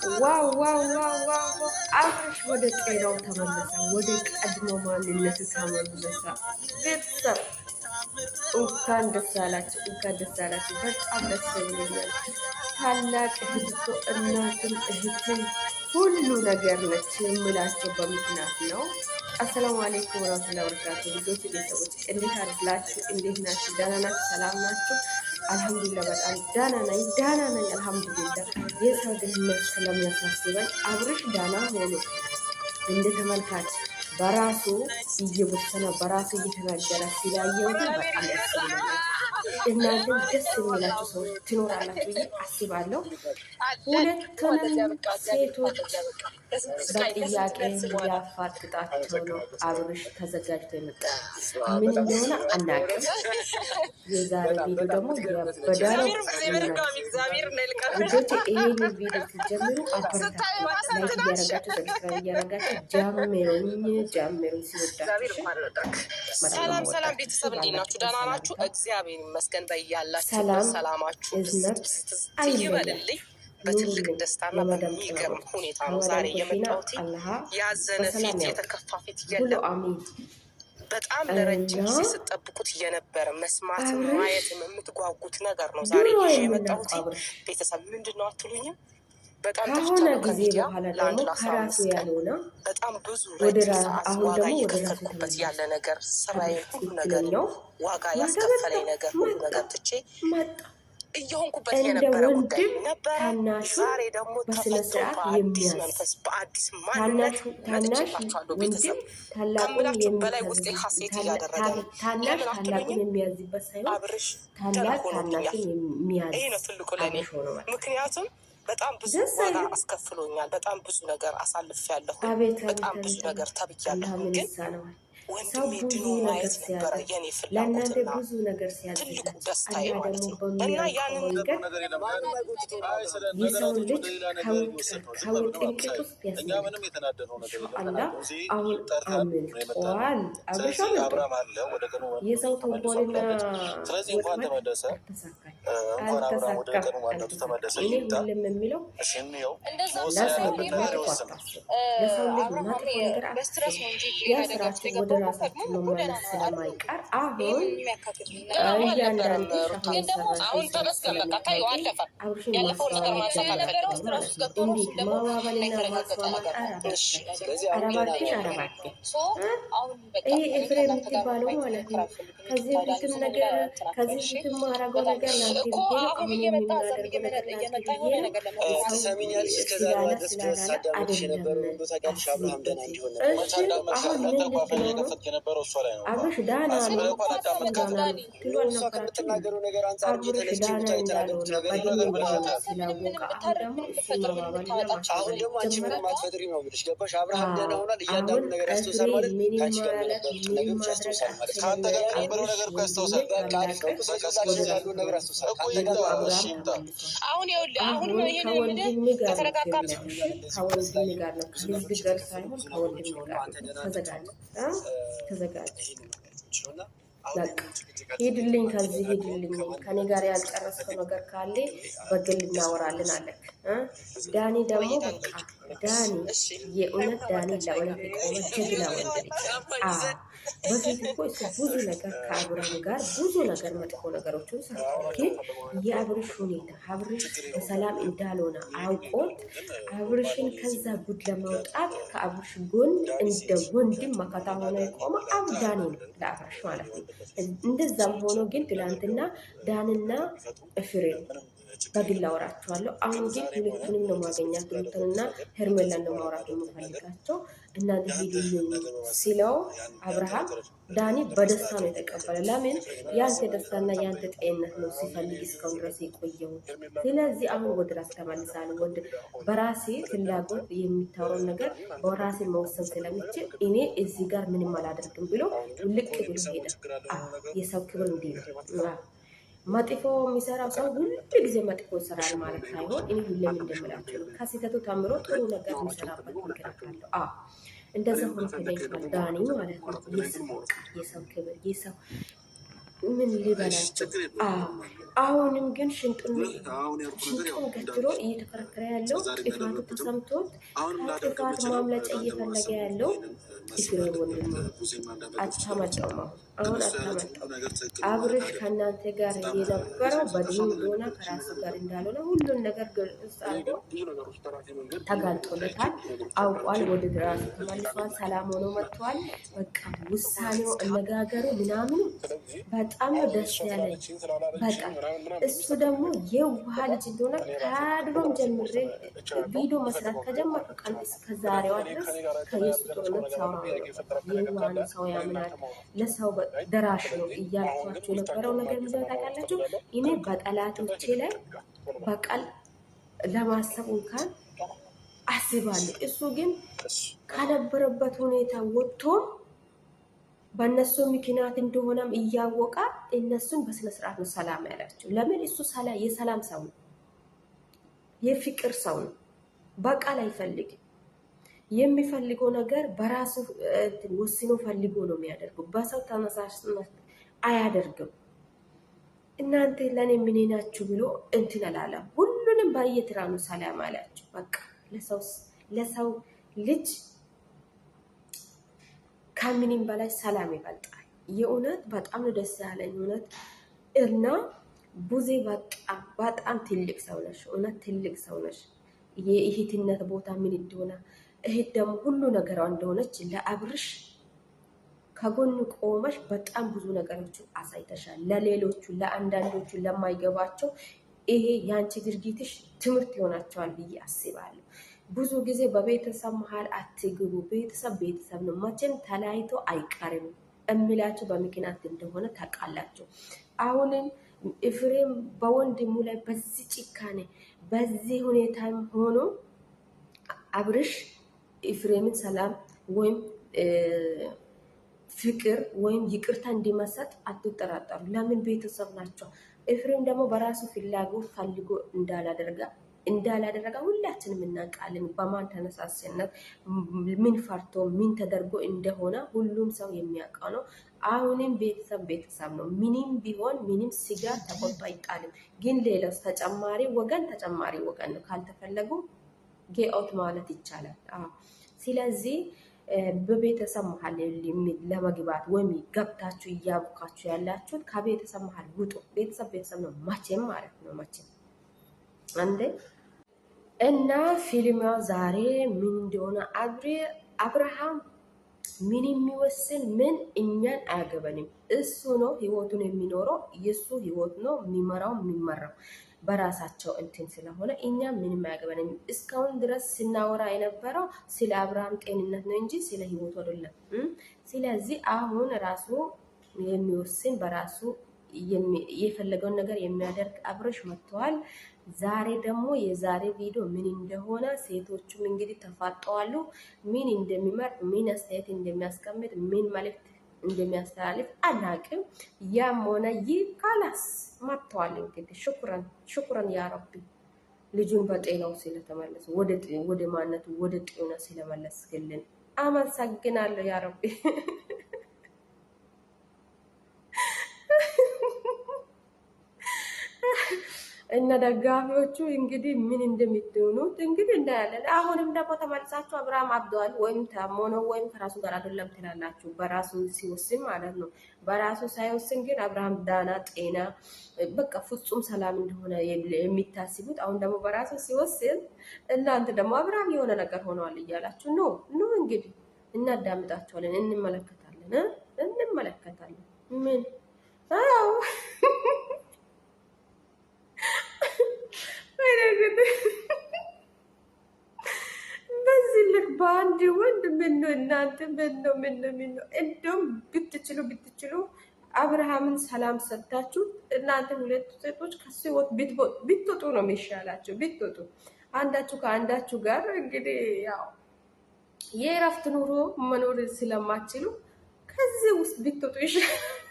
Wow wow wow wow! አብርሽ ወደ ጤናው ተመለሰ፣ ወደ ቀድሞ ማንነቱ ተመለሰ። ቤተሰብ እንኳን ደስ አላችሁ፣ እንኳን ደስ አላችሁ። በጣም ደስ ብሎኛል። ታላቅ እህት እኮ እናትም እህትም ሁሉ ነገር ነች የምላቸው በምክንያት ነው። አሰላሙ አለይኩም ወራህመቱላሂ ወበረካቱ። ልጆች ቤተሰቦች እንዴት አላችሁ? እንዴት ናችሁ? ደህና ናችሁ? ሰላም ናችሁ? አልሐምዱሊላህ በጣም ደህና ነኝ፣ ደህና ነኝ አልሐምዱሊላህ። የሰው ድህነት ስለሚያሳስበኝ አብርሽ ደህና ሆኖ እንደ ተመልካች በራሱ እየወሰነ በራሱ እየተናገረ ሲላየው ግን በጣም ደስ ብሎኛል። እናንተም ደስ የሚላችሁ ሰዎች ትኖራላችሁ ብዬ አስባለሁ። ሁለቱንም ሴቶች በጥያቄ ሊያፋጥጣቸው ነው አብርሽ ተዘጋጅቶ የመጣ፣ ምን እንደሆነ አናውቅም። የዛሬ ቪዲዮ ደግሞ በዳረው ውዶች፣ ይሄን ቪዲዮ ስትጀምሩ አበረታቱ። Like እያረጋችሁ subscribe እያረጋችሁ ጀምሩኝ ጀምሩኝ ሲወዳችሁ። ሰላም ሰላም ቤተሰብ፣ እንዴት ናችሁ? ደህና ናችሁ? እግዚአብሔር ይመስገን። በያላችሁበት ሰላማችሁ እዝነት ይበልልኝ። በትልቅ ደስታና በሚገርም ሁኔታ ነው ዛሬ የመጣሁት። ያዘነ ፊት፣ የተከፋ ፊት የለም። በጣም ለረጅም ጊዜ ስጠብቁት የነበረ መስማትም ማየትም የምትጓጉት ነገር ነው ዛሬ ይዤ የመጣሁት። ቤተሰብ ምንድን ነው አትሉኝም? በጣም ከሆነ ጠፍቻለሁ ጊዜ ከሚዲያ በኋላ ለአንድ ደግሞ ለ15 ከራሱ ቀን። ያልሆነ በጣም ብዙ ወደ ረጅም ሰዓት አሁን ዋጋ ደግሞ ወደ ራሱ እየከፈልኩበት ተመለሰ። ያለ ነገር፣ ስራዬን፣ ሁሉ ነገር ትክክለኛው ዋጋ ወደ ያስከፈለኝ መጣ ነገር ሁሉ መጣ ነገር ትቼ መጣ እየሆንኩበት እንደ የነበረ ጉዳይ ወንድም ነበረ። ታናሹን ዛሬ ደግሞ በስነ ተፈቶ ስርዓት በአዲስ የሚያዝ መንፈስ በአዲስ ማንነት ታናሹ ታናሽ መጥቼላችኋለሁ። ወንድም ቤተሰብ ታላቁን ከምላችሁ በላይ ውስጤ ሀሴት እያደረገ ነው። ታናሽ ለምን ታላቁን አትሉኝም? የሚያዝበት ሳይሆን አብርሽ ደህና ታላቅ ሆኖልኛል። ታናሹን የሚያዝ ይሄ ነው ትልቁ ለእኔ። አብርሽ ሆኖ መጣ። ምክንያቱም በጣም ብዙ ደስ ዋጋ አይልም? አስከፍሎኛል። በጣም ብዙ ነገር አሳልፌያለሁ። አቤት አቤት በጣም ብዙ አቤት ነገር አቤት! ተብያለሁ። አላህ ምን ግን ይሳነዋል? ሰው ወንድሜ ብዙ ድኖ ነገር ማየት ነበረ ሲያደርግ የኔ ለእናንተ ፍላጎትና ብዙ ነገር ትልቁ ሲያዝላችሁ ደስታዬ አላህ ማለት ደግሞ ነው እና በሚያውቀው ያንን መንገድ የሰው ልጅ ከውጥንቅጥ ውስጥ ያስመልጣል። ኢንሻአላህ አሁን አምልጧል። አብርሽ አምልጧል። የሰው ተንኮልና ወጥመድ አልተሳካም፣ አልተሳካም፣ አልተሳካም። እኔ ሁሌም የሚለው ለሰው ልጅ መጥፎ አታስቡ። ለሰው ልጅ መጥፎ ነገር አታስቡ። ያ ስራችሁ ወደ ራሳችሁ መመለስ ስለማይቀር አሁን እያንዳንድሽ አሁን የሰራሽውን አሁን ስራ ተመስገን በቃ ታዩ ስለምታውቂ አለፈ። አብርሽን ያለፈውን ነገር ማስማማት ማንሳት ጀመርሽ አልፈልግም። ማለት ነው። እንዴት ማባበልና ማስማማት? ኧረ እሺ እባክሽ፣ ኧረ እባክሽ፣ ኧረ እባክሽ ይሄ ኤፍሬም የምትባለው ማለት ነው። ከዚህ በፊትም ነገር ከዚህ በፊትም ማረገው ነገር ላንተ እኮ ብዬ ነው። አሁን አሁን እየመጣ እዛም የማደርገው ነገር ላንተ እየመጣ ብዬ የሆነ ነው። ነገር ለመወሰን ሰው ትሰሚኛለሽ? እስከ ዛሬዋ ስላለ ድረስ ድረስ ስላላለ ሳዳምጥሽ አይደለም የነበረው ሁሉ ታውቂያለሽ። አብርሃም ደህና አስቢበት። እንዲሆን ነበር። እሺ አሁን ምን ልትለው ነው? አብርሽ ዳና ነው ዳና ነው ስትሉ እሷ አልነበራችሁም? ከምትናገረው ነገር አንጻር አብርሽ የተነስቼ ዳና ብቻ የተናገርኩት እንዳልሆነ ነገር በድሜ የለም። እንደሆነ ስላወቀ አሁን ደግሞ እሱን ማባበልና አሁን ማስተባበል ደግሞ አንቺ ጀመረ። ምንም አትፈጥሪም ነው የምልሽ። ገባሽ? አብርሃም ደህና ሆኗል። አሁን እያንዳንዱ ነገር ኤፍሬም ያስታውሳል ማለት ምንም ከአንቺ ጋር ማለት የነበሩትን ምንም ነገሮች ማድረግ ያስታውሳል ማለት ነው። አትችልም። አብርሽ ወንድሜ በቃ አሪፍ ነው። ታላቅህ ስለዚህ ወደ ሁላችንም ራሱ ያለውን ነገር ያስታውሳል። ተመልሷል። ከአንተ ጋር ወደ አብርሃም ነበረው ተመልሷል። አሁን ይኸውልህ አሁን አሁን ይሄንን የምልህ ከወንድም ጋር ነው በተረጋጋ ፊልም እሺ፣ ከወንድም ጋር ነው፣ ከህዝብ ጋር ሳይሆን ከወንድም ጋር ነው። ተዘጋጅ እ ተዘጋጅ። በቃ ሂድልኝ፣ ከዚህ ሂድልኝ። ከኔ ጋር ያልጨረስከው ነገር ካለ በግል እናወራለን አለክ እ ዳኒ ደግሞ በቃ ዳኒ የእውነት ዳኒ ለእውነት የቆመ ጀግና ወንድ ልጅ። አዎ በፊት እኮ እሱ ብዙ ነገር ከአብርሃም ጋር ብዙ ነገር መጥፎ ነገሮችን ሰርቷል። ግን የአብርሽ ሁኔታ አብርሽ በሰላም እንዳልሆነ አውቆት አብርሽን ከዛ ጉድ ለማውጣት ከአብርሽ ጎን እንደ ወንድም መከታ ሆኖ የቆመ አብ ዳኒ ነው ለአብርሽ ማለት ነው። እንደዛም ሆኖ ግን ትላንትና ዳንና ኤፍሬም በግል አወራቸዋለሁ። አሁን ግን ሁለቱንም ነው ማገኛት፣ ሩታንና ሄርሜላን ነው ማውራት የምፈልጋቸው። እናንተ ሂዱልኝ ሲለው አብርሃም ዳኒ በደስታ ነው የተቀበለ። ለምን ያንተ ደስታና ያንተ ጤንነት ነው ሲፈልግ እስካሁን ድረስ የቆየው። ስለዚህ አሁን ወደ ራስ ተመልሳለሁ። ወደ በራሴ ፍላጎት የሚታወረው ነገር በራሴ መወሰን ስለምችል እኔ እዚህ ጋር ምንም አላደርግም ብሎ ውልቅ ብሎ ሄደ። አዎ የሰው ክብር እንዲህ ነው። አዎ መጥፎ የሚሰራው ሰው ሁሉ ጊዜ መጥፎ ይሰራል ማለት ሳይሆን እኔ ሁሌም እንደምላቸው ነው። ከስህተቱ ተምሮ ጥሩ ነገር የሚሰራበት ምክንያት አለው። አዎ እንደዛ ሆኖ ተገኝቷል ዳኒ ማለት ነው። የሰው በቃ የሰው ክብር የሰው ምን ሊበላቸው። አሁንም ግን ሽንጡን ገትሮ እየተከራከረ ያለው፣ ጥፋቱ ተሰምቶት ከጥፋት ማምለጫ እየፈለገ ያለው ኤፍሬም ወንድም ነው። አታመጣውም፣ አሁን አታመጣው። አብርሽ ከእናንተ ጋር የነበረው በድኑ እንደሆነ፣ ከራሱ ጋር እንዳልሆነ ሁሉን ነገር ግልጽ አድርጎ ተጋልጦለታል፣ አውቋል። ወደ ራሱ ተመልሷል። ሰላም ሆኖ መጥቷል። በቃ ውሳኔው፣ አነጋገሩ ምናምኑ በጣም ነው ደስ ያለኝ። በጣም እሱ ደግሞ የውሃ ልጅ እንደሆነ ከድሮም ጀምሬ ቪዲዮ መስራት ከጀመርኩ ቀን እስከ ዛሬዋ ድረስ ከየሱ ጥሩነት ሳወራ የዋህ ነው፣ ሰው ያምናል፣ ለሰው ደራሽ ነው እያልኳቸው የነበረው ነገር ምንድን ታውቃላችሁ? እኔ በጠላቶቼ ላይ በቀል ለማሰብ እንኳን አስባለሁ። እሱ ግን ከነበረበት ሁኔታ ወጥቶ በእነሱ ምክንያት እንደሆነም እያወቀ እነሱን በስነ ስርዓት ነው ሰላም ያላቸው። ለምን? እሱ የሰላም ሰው ነው፣ የፍቅር ሰው ነው። በቃል አይፈልግም። የሚፈልገው ነገር በራሱ ወስኖ ፈልጎ ነው የሚያደርገው። በሰው ተነሳሽነት አያደርግም። እናንተ ለእኔ ምን ናችሁ ብሎ እንትን አላለም። ሁሉንም በየትራ ነው ሰላም አላቸው። በቃ ለሰው ልጅ ከምንም በላይ ሰላም ይበልጣል። የእውነት በጣም ነው ደስ ያለኝ እውነት። እና ቡዜ በጣም በጣም ትልቅ ሰው ነሽ። እውነት ትልቅ ሰው ነሽ። የእህትነት ቦታ ምን እንደሆነ፣ እህት ደግሞ ሁሉ ነገሯ እንደሆነች ለአብርሽ ከጎን ቆመሽ በጣም ብዙ ነገሮችን አሳይተሻል። ለሌሎቹ፣ ለአንዳንዶቹ ለማይገባቸው ይሄ የአንቺ ድርጊትሽ ትምህርት ይሆናቸዋል ብዬ አስባለሁ። ብዙ ጊዜ በቤተሰብ መሀል አትግቡ፣ ቤተሰብ ቤተሰብ ነው፣ መቼም ተለያይቶ አይቀርም እሚላቸው በምክንያት እንደሆነ ታውቃላችሁ። አሁንም ኤፍሬም በወንድሙ ላይ በዚህ ጭካኔ በዚህ ሁኔታም ሆኖ አብርሽ ኤፍሬምን ሰላም ወይም ፍቅር ወይም ይቅርታ እንዲመሰጥ አትጠራጠሩ። ለምን? ቤተሰብ ናቸው። ኤፍሬም ደግሞ በራሱ ፍላጎት ፈልጎ እንዳላደረገ ሁላችንም እናውቃለን። በማን ተነሳሽነት፣ ምን ፈርቶ፣ ምን ተደርጎ እንደሆነ ሁሉም ሰው የሚያውቀው ነው። አሁንም ቤተሰብ ቤተሰብ ነው። ምንም ቢሆን ምንም ስጋ ተቆርጦ አይጣልም። ግን ሌላው ተጨማሪ ወገን ተጨማሪ ወገን ነው። ካልተፈለጉ get out ማለት ይቻላል። ስለዚህ በቤተሰብ መሀል ለመግባት ወይም ገብታችሁ እያቡካችሁ ያላችሁት ከቤተሰብ መሀል ውጡ። ቤተሰብ ቤተሰብ ነው መቼም ማለት ነው፣ መቼም አንዴ። እና ፊልሚያው ዛሬ ምን እንደሆነ፣ አብርሃም ምን የሚወስን ምን እኛን አያገበንም። እሱ ነው ህይወቱን የሚኖረው፣ የእሱ ህይወት ነው የሚመራው የሚመራው በራሳቸው እንትን ስለሆነ እኛ ምንም አያገባንም። እስካሁን ድረስ ስናወራ የነበረው ስለ አብርሃም ጤንነት ነው እንጂ ስለ ህይወቱ አይደለም። ስለዚህ አሁን ራሱ የሚወስን፣ በራሱ የፈለገውን ነገር የሚያደርግ አብርሽ መጥተዋል። ዛሬ ደግሞ የዛሬ ቪዲዮ ምን እንደሆነ፣ ሴቶቹም እንግዲህ ተፋጠዋሉ። ምን እንደሚመርጥ፣ ምን አስተያየት እንደሚያስቀምጥ፣ ምን መልእክት እንደሚያስተላልፍ አናቅም። ያም ሆነ ይህ خلاص መጥተዋል። እንግዲህ شكرا شكرا يا ربي፣ ልጁን በጤናው ስለተመለሰ፣ ወደ ማነቱ ወደ ጤና ስለመለስክልን አመሰግናለሁ يا ربي። እና ደጋፊዎቹ እንግዲህ ምን እንደምትሆኑት እንግዲህ እናያለን። አሁንም ደግሞ ተመልሳችሁ አብርሃም አብደዋል ወይም ታሞ ነው ወይም ከራሱ ጋር አይደለም ትላላችሁ። በራሱ ሲወስን ማለት ነው። በራሱ ሳይወስን ግን አብርሃም ዳና ጤና በቃ ፍጹም ሰላም እንደሆነ የሚታስቡት፣ አሁን ደግሞ በራሱ ሲወስን እናንተ ደግሞ አብርሃም የሆነ ነገር ሆነዋል እያላችሁ no no። እንግዲህ እናዳምጣቸዋለን፣ እንመለከታለን እንመለከታለን። ምን አዎ፣ በዚህ ልክ በአንድ ወንድ ምን ነው እናንተ? ምን ነው ምን ነው ምን ነው? እንደውም ብትችሉ ብትችሉ አብርሃምን ሰላም ሰጥታችሁ እናንተ ሁለቱ ሴቶች ከሱ ህይወት ብትወጡ ነው የሚሻላቸው። ብትወጡ አንዳችሁ ከአንዳችሁ ጋር እንግዲህ ያው የእረፍት ኑሮ መኖር ስለማትችሉ ከዚህ ውስጥ ብትወጡ ይሻላል።